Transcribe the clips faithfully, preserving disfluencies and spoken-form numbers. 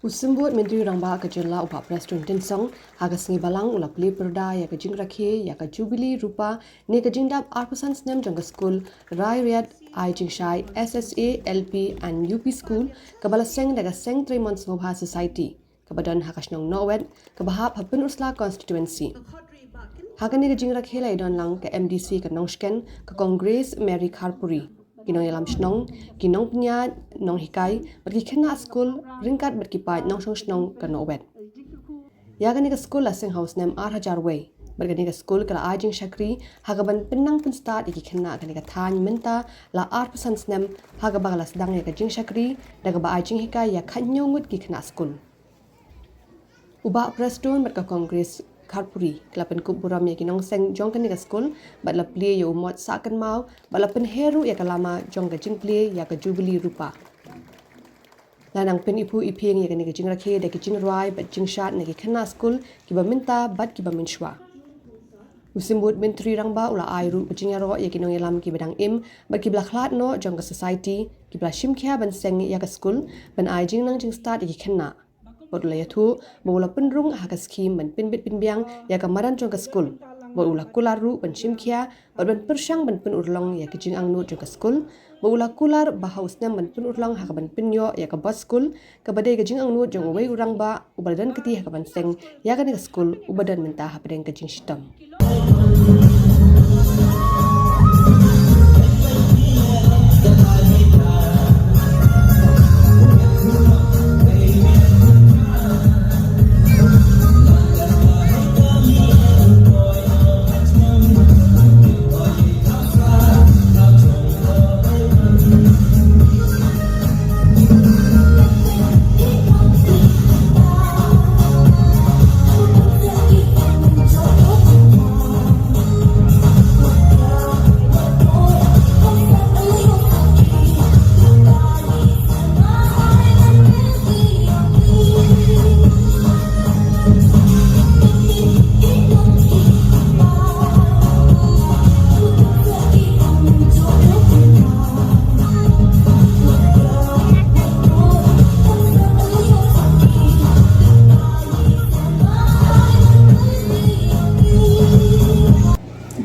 U Symbud Myntri Rangbah ka Jylla u Bah Prestone Tynsong, ha ka sngi Balang u la plie pyrda ïa ka jingrakhe ïa ka Jubili Rupa ne ka jingdap arphew san snem jong ka skul Rairiat Ai Jingshai S S A, L P and U P School, kaba la seng da ka Seng Trei Mon Sngewbha Society, kaba don ha ka shnong Nongwet, kaba hap ha Pynursla Constituency. Ha kane ka jingrakhe la ïadon lang ka M D C ka Nongshken, ka Kong Grace Mary Kharpuri, ki nongïalam shnong, ki nongpynïaid nonghikai, bad ki khynnah skul, ryngkat bad ki paid nongshong shnong ka Nongwet. Ïa kane ka skul la seng ha u snem ar hajar wei, bad kane ka skul ka la ai jingshakri ha kaban pynnang pynstad ïa ki khynnah kane ka thaiñ mynta la arphew san snem, ha kaba ka la sdang ïa ka jingshakri da kaba ai jinghikai ïa khathynñiew ngut ki khynnah skul. U Bah Prestone bad ka Kong Grace Kharpuri ka la pynkup burom ïa ki nongseng jong kane ka skul, bad la plie ïa u mot sah kynmaw, bad la pynher ruh ïa ka lama jong ka jingplie ïa ka Jubili Rupa. La nang pyniphuh iphieng ïa kane ka jingrakhe da ki jingrwai bad jingshad na ki khynnah skul kiba mynta bad kiba mynshuwa. U Symbud Myntri Rangbah u la ai ruh ka jingïaroh ïa ki nongïalam kiba dang im bad kiba la khlad noh jong ka society, kiba la shim khia ban seng ïa ka skul, ban ai jingnang jingstad ïa ki khynnah. Bad u la ïathuh ba u la pynrung ha ka skhim ban pynbit pynbiang ïa ka madan jong ka skul, bad u la kular ruh ban shim khia bad ban pyrshang ban pynurlong ïa ka jingangnud jong ka skul, bad u la kular ba ha u snem ban pynurlong ha kaban pynïoh ïa ka bus skul, kaba dei ka jingangnud jong uwei u rangbah uba la don kti ha kaban seng ïa kane ka skul uba don mynta hapdeng ka jingshitom.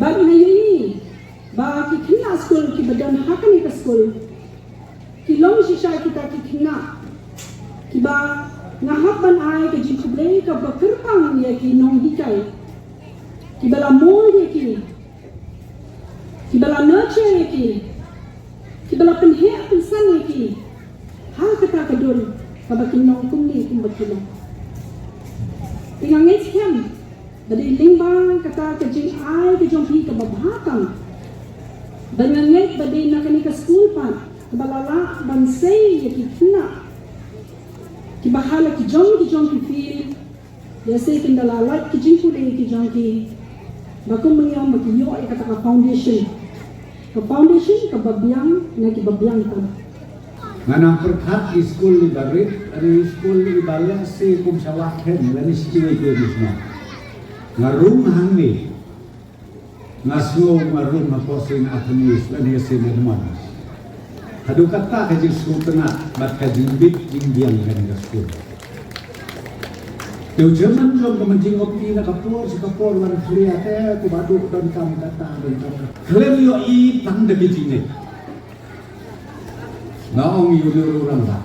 Bad nga ïohi ba ki khynnah skul kiba don ha kane ka skul ki long shisha kita ki khynnah kiba nga hap ban ai ka jingkhublei kaba kyrpang ïa ki nonghikai kiba la mold ïa ki, kiba la nurture ïa ki, kiba la pynheh pynsan ïa ki ha kata ka dur kaba kin long kumne kumba ki long. Te nga ngeit skhem ba dei lyngba kata ka jingai ka jong phi kaba bha tam, ba nga ngeit ba dei na kane ka skul pat kaba la lah ban sei ïa ki khynnah kiba ha la ki jong ki jong ki field, ïa sei kin da la lait ki jingpule ki jong ki, ba kum mynta ba ki ïoh ïa kata ka foundation, ka foundation kaba biang na kiba biang tam. Nga nang pyrkhat ïa skul iba rit, ïa skul iba lehse kum sha Wahkhen lane shi kiwei kiwei ki shnong. Nga rung hangne, nga sngew nga rung ha Kohsing Athenaeus lane Saint Edmund. Haduh katta ka jingsngewtynnat bad ka jingbit jingbiang kane ka skul. Te u chairman jong ka mynjingngop ïa na ka por sha ka por wan khlieh te, kumba duk donkam kata donkam kata. Khlem ïohi tang da ki jingngeit. Nga ong ïa u rangbah,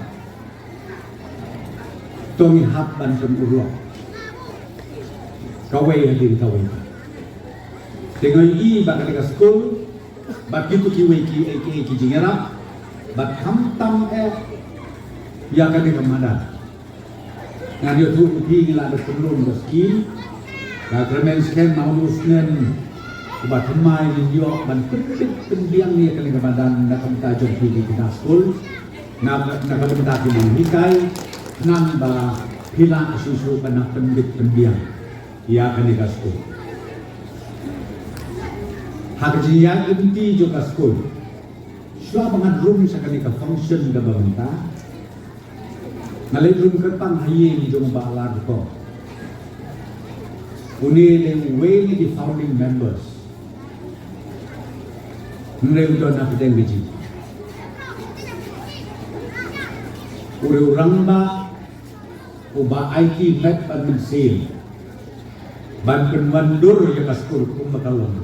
to ngi hap ban pynurlong kawei hadien kawei. Te nga ïohi ba kane ka skul bad kito kiwei kiei kiei ki jingïarap, bad khamtam eh ïa kane ka madan. Ngan ïathuh ïa phi, ngi la dep pynlong ka skim. Ka kyrmen skhem ha u snem uba thymmai ngin ïoh ban pynbit pynbiang ïa kane ka madan na ka bynta jong phi ki khynnah skul, na ka, na ka bynta ki nonghikai, khnang ba phi lah shuh shuh ban nang pynbit pynbiang ïa kane ka skul. Ha ka jingïaid lynti jong ka skul, shuwa ba ngan rung sha kane ka function kaba mynta, nga leit rung kyrpang ha ïing jong u Bah Larkong. Une u dei uwei na ki founding members. Hynrei u don hapdeng ka jingim. U dei u rangbah uba aiti met bad mynsiem ban pynwandur ïa ka skul kumba ka long.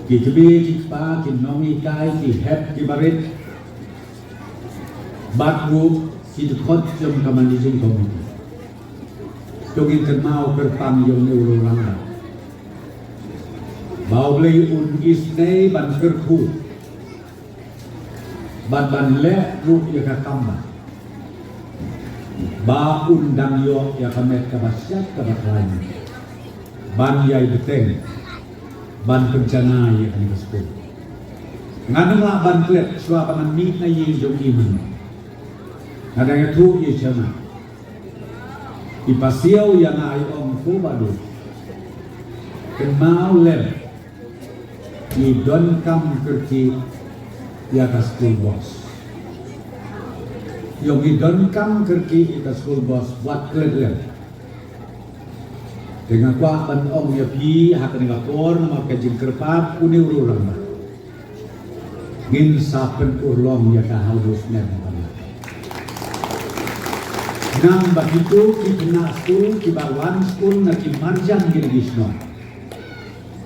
Ki kmie ki kpa, ki nonghikai, ki hep ki barit bad ruh ki dkhot jong ka managing committee. To ngin kynmaw kyrpang ïa une u rangbah ba U Blei un isynei ban kyrkhu bad ban leh ruh ïa ka kam ba ba un dang ïoh ïa ka met kaba shait kaba khlaiñ ban ïai bteng ban pynjanai ïa kane ka skul. Ngan ym lah ban klet shuwa ba ngan mih na ïing jong i mynno. Nga dang ïathuh ïa i shynna. I pasiaw ïa nga i ong ko Bah Duk, kynmaw lem, i donkam kyrkieh ïa ka school bus. Ïoh i donkam kyrkieh ïa ka school bus, wat klet lem. Te nga kwah ban ong ïa phi ha kane ka por namar ka jingkyrpad une u rangbah. Ngin sa pynurlong ïa ka ha u snem ba la. Namar ba kito ki khynnah skul kiba wan skul na ki marjan ki la ki shnong,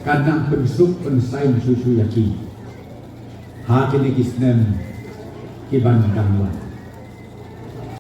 kan nang pynsuk pynsaiñ shuh shuh ïa ki ha kine ki snem ki ban dang wan.